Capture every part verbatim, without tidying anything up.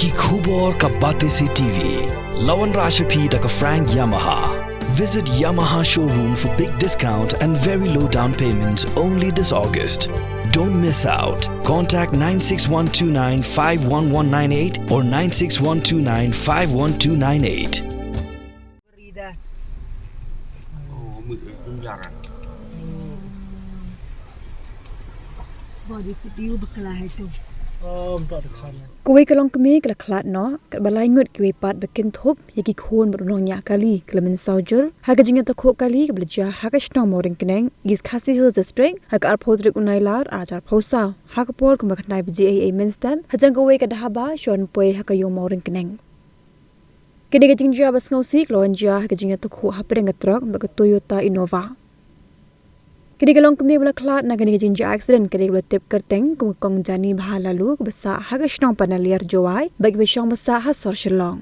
Ki khubor ka Batesi T V. La wanrah sha phi da ka Frank Yamaha. Visit Yamaha showroom for big discount and very low down payments only this August. Don't miss out. Contact nine six one two nine five one one nine eight or nine six one two nine five one two nine eight. Kawei ka longkmie ka la khlad noh katba lai ngut kiwei pat ba kynthup ïa ki khun bad u nongñiah kali ki la mynsaw jur ha ka jingïatakhuh kali kaba la jia ha ka shnong Mawryngkneng, East Khasi Hills District, ha ka arphew tarik u Nailar arhajar arphew saw, ha ka por kumba khyndai baje eiei mynstep, hajrong kawei ka dhaba shwa poi ha ka ïew Mawryngkneng. Kane ka jingjia ba sngewsih ka la wan jia ha ka jingïatakhuh hapdeng ka trok bad ka Toyota Innova. Kane ka longkmie ba la khlad na kane ka jingjia aksiden ka dei kaba la tip kyrteng kum ka Kong Jani Bhalalu kaba sah ha ka shnong Panaliar, Jowai, bad kiba shong ba sah ha sor Shillong.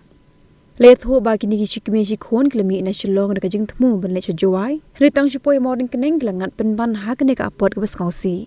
La ïathuh ba kine ki shi kmie shi khun ki la mih na Shillong da ka jingthmu ban leit sha Jowai, hynrei tang shu poi Mawryngkneng ki la ngat pynban ha kane ka apot kaba sngewsih.